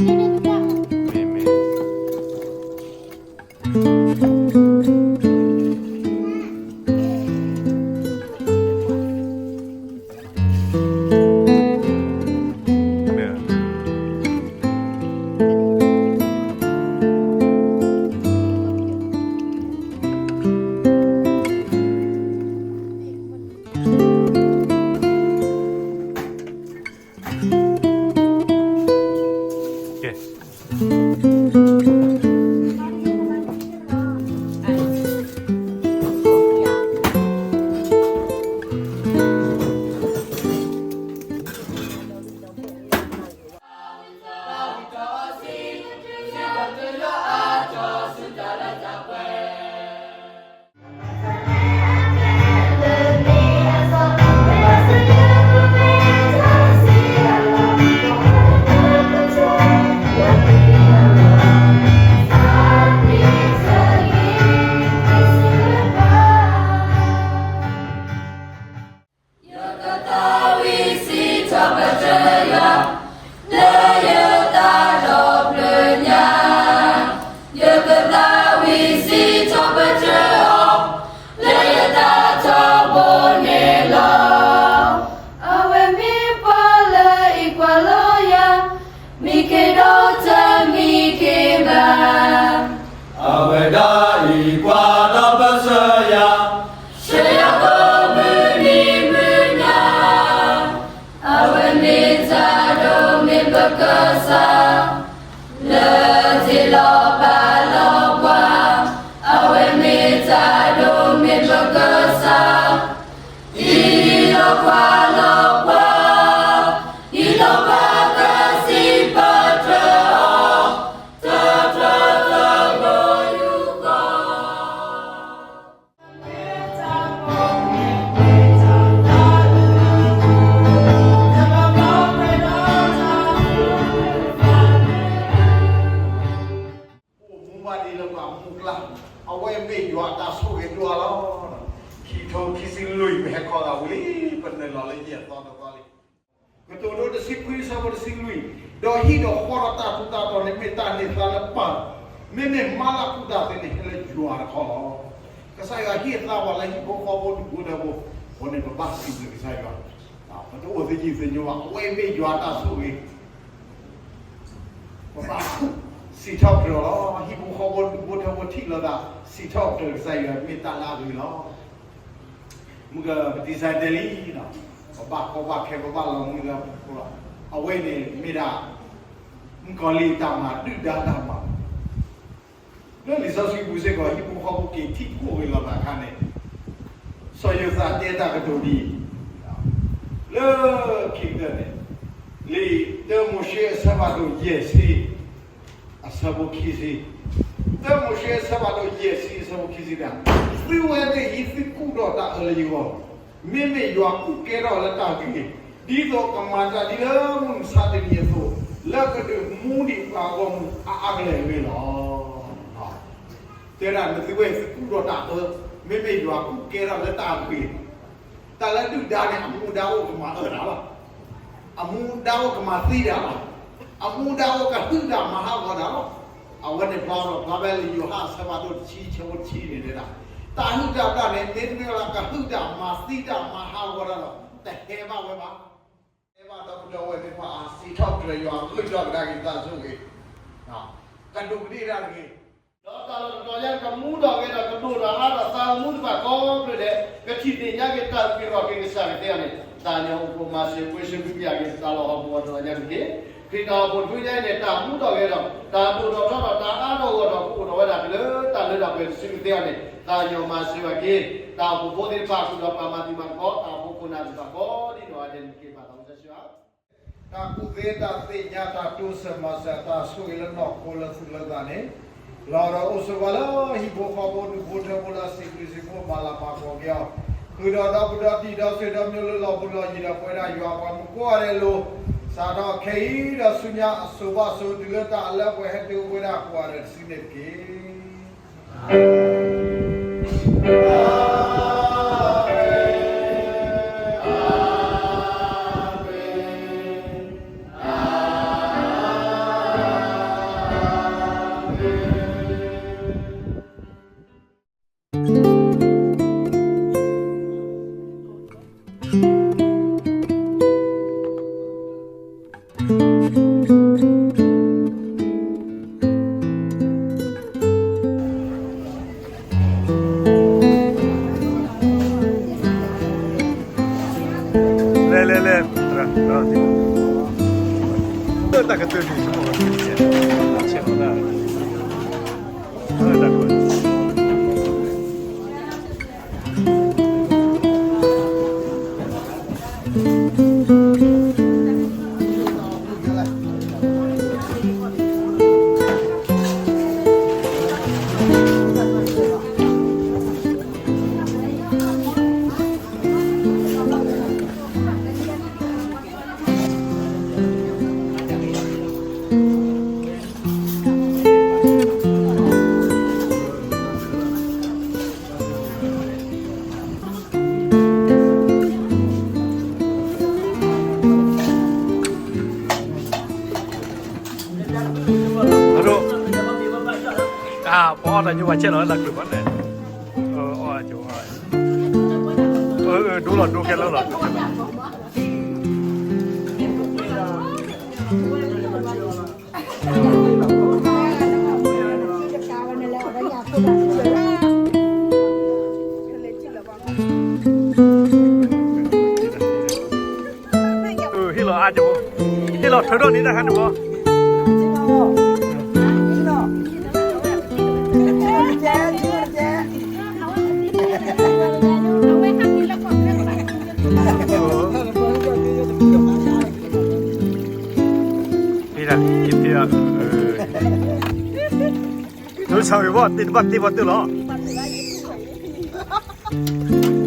မ့ၢ်မ့ၢ် ယကသးဝံၣ်စံးထီၣ်ပတြၢၤယွၤ, လၢယသးဒီဖျၢၣ်ညါ, ယကသးဝံၣ်စံးထီၣ်ပတြၢၤအီၤ, လၢယသးထီဘိန့ၣ်လီၤ. အဝဲမ့ၢ်ပှၤလၢအကွၢ်လီၤယၤ, မံခ့ဒီးတမံခ့ဘၣ်. အဝဲဒၣ်အံၤကွၢ်ဒီးပစၢၤယၤ, ဆှၢယၤကိးမုၢ်နံၤမုၢ်နၤ, အဝဲမ့ၢ်တၢ်ဒိၣ်မ့ၢ်ပကစၢ်, လၢထံလီၤပာ်လီၤပှၤ, အဝဲမ့ၢ်တၢ်ဒိၣ်မ့ၢ်ပကစၢ်, ဟံးလီၤကွၢ်လီၤပှၤ, ဟံးလီၤပှၤကစံးပတြၢၤအီၤ, တၢ်တၢ်တၢ်လီၤယူၢ်ဃီ အိၣ်မူဘၣ်ဒ်လၢပှၤမူကျါ, အဝဲမ့ၢ်ယွၤအတၢ်ဆိၣ်ဂ့ၤဒိၣ်အါလီၤ. ခံကထိခံဆံလွံၢ် ပဟဲခီဂာ်ဝံၤလံ, ပနုာ်လီၤလၢယဲၢ်သီတသီလံ. ကတိၤဒိတဆံခွံ အဆၢဖိတဆံလွံၢ်, ဒီးဟံၣ်ဒီးဃီဒီးတၢ်ထူးတၢ်တီၤန့ၣ် မ့ၢ်တၢ်န့ၢ်သါလၢပၢ်, မ့မ့ၢ်မၤလၢကူၣ်တၢ်သ့န့ၣ် ဟဲလၢယွၤတခီလီၤ. ကစၢ်ယွၤဟ့ၣ်သါပှၤလၢဟံၣ်ဖိဃီဖိဒူၣ်ဖိထၢဖိ, အဃိန့ၣ်ပဘၣ်စံးဘျုးကစၢ်ယွၤ, ပတအိၣ်သယုၢ်သညိဘၣ်, အဝဲမ့ၢ်ယွၤအတၢ်ဆိၣ်ဂ့ၤ ပဘၣ်စံးထီၣ်ပတြၢၤလီၤ. ဟံၣ်ဖိဃီဖိဒူၣ်ဖိထၢဖိထံၣ်လိာ်သး, စံးထီၣ်ပတြၢၤကစၢ်ယွၤမ့ၢ်တၢ်လၢအဂ့ၤလီၤ. မုၢ်ကပတံစါတဲလံ, ပဘၣ်ကီဘၣ်ခဲ ပဘၣ်လီၤမုၢ်လၢပှၤ, အဝဲန့ၣ်မ့ၢ်ဒၣ် မုၣ်ကီၤလံၢ်တၢ်မၤ ဒုၣ်ဒါတၢ်မၤ လၢလံာ်စီဆှံပူၤစ့ၢ်ကီး ဟံၣ်ဖိဃီဖိက့ၤထံၣ်ကိၣ်ဂ့ၤလီၤသးအခါန့ၣ်, စီၤယိၤသးတဲတၢ်ကတိၤဒ်အံၤ, လၢခံကတၢၢ်န့ၣ်, လံာ်တၢမိၤၡ့အဆၢဖးဒိၣ်ယဲၢ်ဆံ, အဆၢဖိခံဆံ, တၢမိၤၡ့အဆၢဖးဒိၣ်ယဲၢ်ဆံ အဆၢဖိခံဆံတၢ်, သုဝဲသ့ၣ်အံၤ သုကူၣ်ဒီးတၢ်အၢလၢယဂီၢ်, မ့မ့ၢ်ယွၤကူၣ်ကဲထီၣ်လၢတၢ်ဂ့ၤ, ဒ်သိးကမၤတၢ်ဒ်လၢမုၢ်မဆါတနံၤအသိး, လၢကဒုးမူဒံးပှၤဂီၢ်မုၢ်အါအါကလဲာ်တဂ့ၤလီၤ. တဲဒၣ်နသုဝဲသုကူၣ်ဒီးတၢ်အၢ, မ့မ့ၢ်ယွၤကူၣ်ကဲထီၣ်လၢတၢ်ဂ့ၤ, တၢ်လၢဒုၣ်ဒါန့ၣ် အမူဒါအိၣ်ကမၤအၢတၢ်လီၤ. အမူဒါအိၣ်ကမၤသံတၢ်လီၤ. အမူဒါအိၣ်ကဟုၣ်တၢ်မၤဟးဂီၤတၢ်လီၤ. အဝဲန့ၣ်ပျီဒီးပျီဖဲလၢယိၤဟၣ်အဆၢဖးဒိၣ်တဆံ အဆၢဖိတဆံန့ၣ်တဲဒၣ်, တၢ်ဟုၣ်တၢ်ဘျၣ်န့ၣ် မ့တမ့ၢ်လၢကဟုၣ်တၢ်မၤသံတၢ်မၤဟးဂီၤတၢ်ဒီး တဟဲဘၣ်ဝဲဘၣ်. ဟဲဘၣ်ဒီပုၢ်ဒီဝဲၢ်သ့ၣ်တဖၣ်အါ, စံးထီၣ်ပတြၢၤယွၤ ဂုာ်ထီၣ်ကဒါက့ၤသးဆိၣ်ဂ့ၤ, ကဒူးကဒ့ၣ်တၢ်တဂ့ၤ ဒီးတၢ်လီၢ်တတီၤညါ ကမူဒီးဂဲၤဒီးကဒိၣ်ဒီးအါဒီးသးသမူတဖၣ်ကိးဖျၢၣ်ဒဲး ကထံၣ်သ့ၣ်ညါက့ၤတၢ်အုၣ်က့ၤခီၣ်က့ၤကစၢ်ကသ့အီၤန့ၣ် သးညီအိၣ်ဖှိၣ်မၤစၢၤပှဲၤစၢၤဘုပျၢ်က့ၤတၢ်လီၢ်ဟီၣ်ကဝီၤတတီၤညါတက့ၢ်. ခရံာ်တၢ်အိၣ်ဖှိၣ်တဖုညါအံၤန့ၣ် တၢ်မူဒီးဂဲၤဒီး တၢ်ဒိၣ်ထီၣ်ထီထီၣ် တၢ်အါထီၣ်ဂီၢ်ထီၣ် ကအိၣ်ထီၣ်ဝဲဒၣ်တုၤလၢတၢ်လၢတၢ်ပှဲၤတစုကသ့အီၤန့ၣ် သးညီမၤစၢၤဘၣ်က့ၤ တၢ်အိၣ်ဖှိၣ်ဖိသ့ၣ်တဖၣ် ဃုာ်ဒီးပှၤမၤသံမၤကီ တၢ်အိၣ်ဖှိၣ်ခိၣ်နၢ်သ့ၣ်တဖၣ်ကိးဒ်နီၢ်ဂၤဒဲးန့ၣ်တက့ၢ် ဘၣ်သးဝံသးစူၤဧၢ တၢ်ကူၣ်သ့တၢ်သ့ၣ်ညါ တၢ်တိစၢၤမၤစၢၤ တၢ်ဆိၣ်ဂ့ၤလၢနီၢ်ခိလၢသူၣ်လၢသးန့ၣ် လီၤဒီးအိၣ်ဆိးပှၤလၢဟံၣ်ဖိဃီဖိဒူၣ်ဖိထၢဖိလၢအစံးဘျုးစံးဖှိၣ်မၤလၤမၤကပီၤက့ၤအီၤ, ဃုာ်ဒီးဒီပုၢ်ဒီဝဲၢ်ဒီးသံၣ်ဒီးဆၢဒီးမၠိလၢလီၢ်ဘူးလီၢ်ယံၤဒီးပဝဲဒၣ်ယွၤအပှၤမုၣ်ကိးဂၤဒဲးအလိၤ, စးထီၣ်ခဲအံၤဒီးဆူညါအစိၤဘၣ်အစိၤတုၤလၢတၢ်လၢပှဲၤဟဲတုၤအိၣ်ဝဲဒၣ်ကိးဂၤဒဲးတစုန့ၣ်တက့ၢ်. အၤမ့ၣ်, အၤမ့ၣ်, အၤမ့ၣ်. လဲၤလဲၤလဲၤ, တၢ်ကတၢၢ်န့ၣ် ဆဲးလီၤတၢ်, ဆဲးလီၤတၢ်, ပအီၣ်တၢ်ညိပှၤဆဲးလီၤလၢတၢ်ကျုးဘၣ်န့ၣ်, အီၣ်ကၠိ, ဒိလီၤဒိကဲလၢလီၤ, ဟ့ၣ်လီၤအါကၠိ, ဟ့ၣ်လီၤထုးထီၣ်န့ၢ်တၢ်ခါန့ၣ်ဘၣ်. ဖဲဒၣ်လံ, ဖဲဒၣ်, ဒိဆါဝံၤဘၣ်, တ့တဘၣ်တ့ဘၣ်တ့လီၤ.